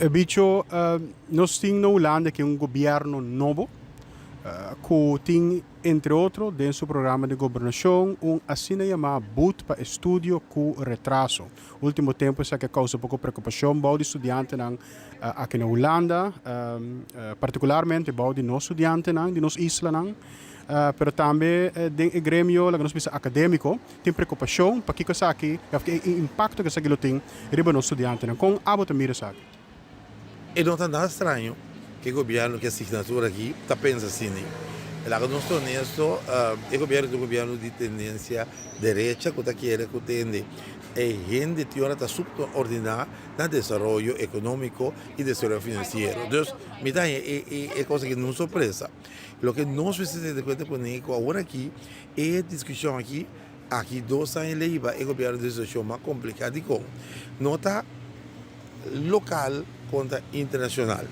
Bicho, nos tin na Hulanda aki un gobierno nobo cu tin entre otro den su programa di gobernacion un asina yama boet pa estudio cu retraso. Ultimo tempo esaki a causa poco preocupacion bou di studiantenan aki na Hulanda, particularmente bou di nos studiantenan di nos islanan, pero tambe den e gremio laga nos bisa academico. Tin preokupashon pakiko esaki òf ki e impakto ku esaki lo tin riba nos studiantenan? Kon abo ta mira esaki? E no ta nada straño ku e gobièrnu ku e asignatura aki ta pensa asina. Laga nos ta honesto, e gobièrnu ta un gobièrnu di tendensia derecha ku ta kere ku tende e hende tin ora ta subordiná na desaroyo ekonómiko i desaroyo finansiero. Dus mi ta haña e kos aki no un sorpresa. Loke nos mester tene kuenta kuné ku awor aki E diskushon aki, aki dos aña leiba e gobièrnu den situashon mas kompliká. Dikon? No ta lokal kontra internashonal,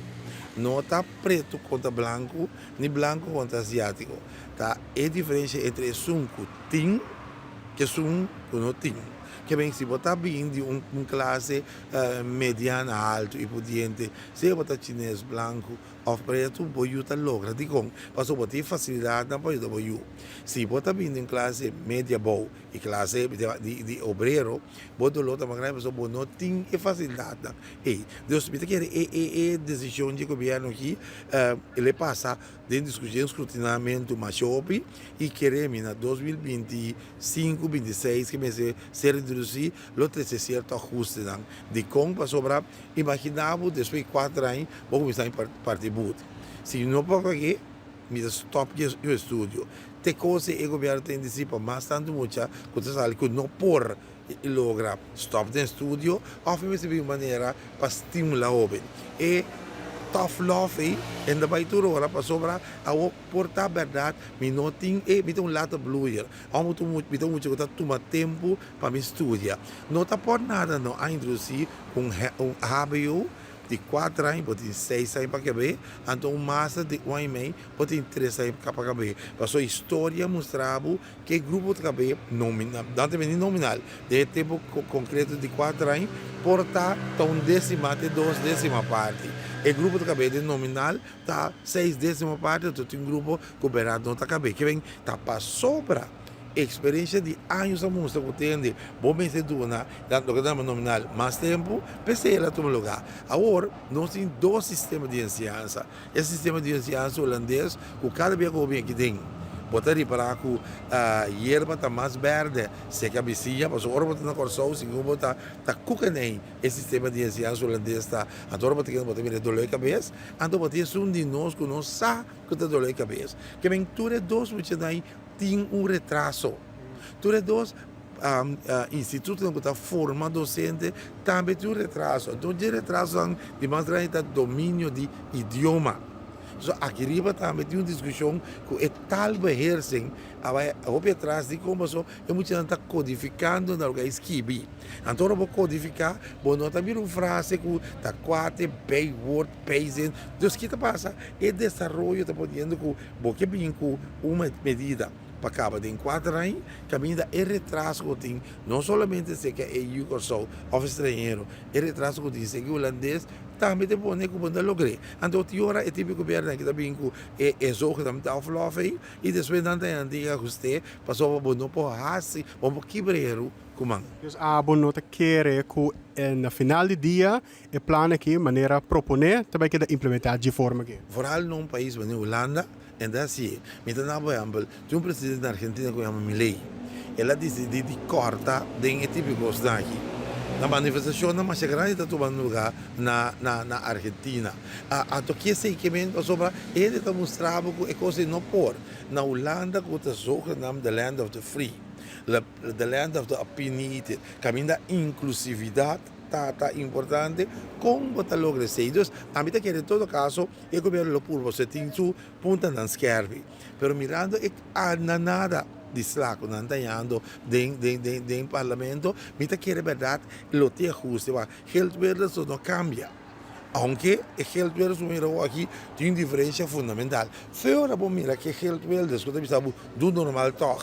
no ta pretu kontra blanku, ni blanku kontra asiátiko. Ta e diferensha entre esun ku tin ku esun ku no tin. Ke men si bo ta bin di un klase mediana haltu i pudiente, sea bo ta chines, blanku, Of pretu bo yu ta logra. Dikon? Pasobra bo tin fasilidatnan pa yuda bo yu. Si bo ta bini di un klase media abou i klase di obrero, bo doló ta mas grandi pasobra bo no tin e fasilidatnan ei. Dus mi ta kere e e desishon di e gobièrnu aki el e pasa den diskushon, skrutinamentu masha hopi i kere mi na 2025, 26 ke mester ser introdusí lo trese sierto ahustenan. Dikon? Pasobra Imagina bo despues di kuater aña bo kuminsá parti but. Si no por pag'é, mi ta stòp ku e estudio. Te kos e gobièrnu ta indisí pa mas tantu mucha ku ta sali ku no por logra stòp den estudio òf e mester bin un manera pa stimulá hóben. E tough love ei e no ta bai tur ora pasobra awor por ta bèrdat mi no tin e mi ta un late bloeier òf mi ta un mucha ku ta tuma tempu pa mi studia. No ta por nada no a introdusí un hbo di kuater aña bo tin seis aña pa kab'é, anto un master di un aña i mei bo tin tres aña pa kab'é. Pasobra historia a mustra bo ke grupo ta kab'é nominal, nan ta bini nominal, den e tempu konkreto di kuater aña por ta ta un desima te dos desima parti. E grupo ta kab'é den nominal ta seis desima parti, anto tin grupo ku bèrdat no ta kab'é. Ke ben ta pasobra. Experiencia di años a mustra cu tende bo mester duna loke ta yama nominal mas tempo, p'esey el a tuma lugar. Awor nos tin dos sistema di enseñansa, e sistema di enseñansa hulandes cu cada bia cu bo bin aki den bo ta ripara cu yerba ta mas berde seca bisiña, pasobra ora bo ta na Corsou segun bo ta ta cucaney e sistema di enseñansa hulandes ta, anto ora bo ta keda bo ta mira e dolor di cabes, anto bo tin esun di nos cu no sa cu ta dolor di cabes. Ke men tur e dos muchanan Tin un retraso. Tur e dos institutonan ku ta forma dosente tambe tin un retraso. Anto dje retrasonan di mas grandi ta dominio di idioma. So aki riba tambe tin un diskushon ku e taalbeheersing a bai hopi atras dikon paso e muchanan ta kodifikando na loke a skibi. Anto ora bo kodifiká bo no ta bira un frase ku ta kuater bijwoord, bijzin. Dus ki ta pasa? E desaroyo ta poniendo ku Bo ke bin ku un medida pa kaba den kuater aña, kaminda e retraso ku tin no solamente serka e yu Kòrsou òf estranhero, e retraso ku tin serka e hulandes tambe ta pone ku bo no ta logr'é. Anto tin ora e tipo di gobièrnu aki ta bin ku e zogenaamde aflof ei i despues nan ta yanda tin ahust'é pasobra bo no por hasi, bo no por kibra heru ku man. Dus abo no ta kere ku na final di dia E plan aki, manera proponé, ta bai keda implementá dje forma aki. Vooral na un pais manera Hulanda, en ta hasié. Mi ta na por ehèmpel, tin un presidente na Argentina ku yama Milei. El a disidí di kòrta den e tipo di kosnan aki. Na manifestashonnan masha grandi ta tuma lugá na na na Argentina. Anto ki esei ke men? Pasobra e hende ta mustra bo ku e kos ei no por. Na Hulanda ku ta zogenaamd the land of the free, the land of the opinionated, kaminda inklusividat Ta ta importante kon bo ta logra esei. Dus, ami ta kere en todo kaso e gobierno lo purba pasobra e tin su puntanan skerpi. Pero mirando e andanada di sla ku nan ta hañando den den den den parlamento, mi ta kere bèrdat lo tin ahuste. Wak, Geert Wilders lo no kambia. Aunke e Geert Wilders bo mira aki tin un diferencia fundamental. Fe ora bo mira ke Geert Wilders ku ta bisa bo doe normal tog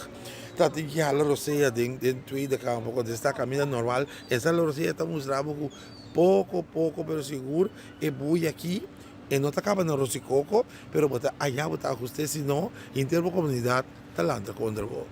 ta tin ki hala rosea den den Tweede Kamer pa kontesta kaminda normal esa rosea ta mustra bo ku poko poko pero sigur e buya aki e no ta kaba na Rosikoko pero bo ta aya bo ta ahuste sino henter bo komunidat ta lanta kontra bo.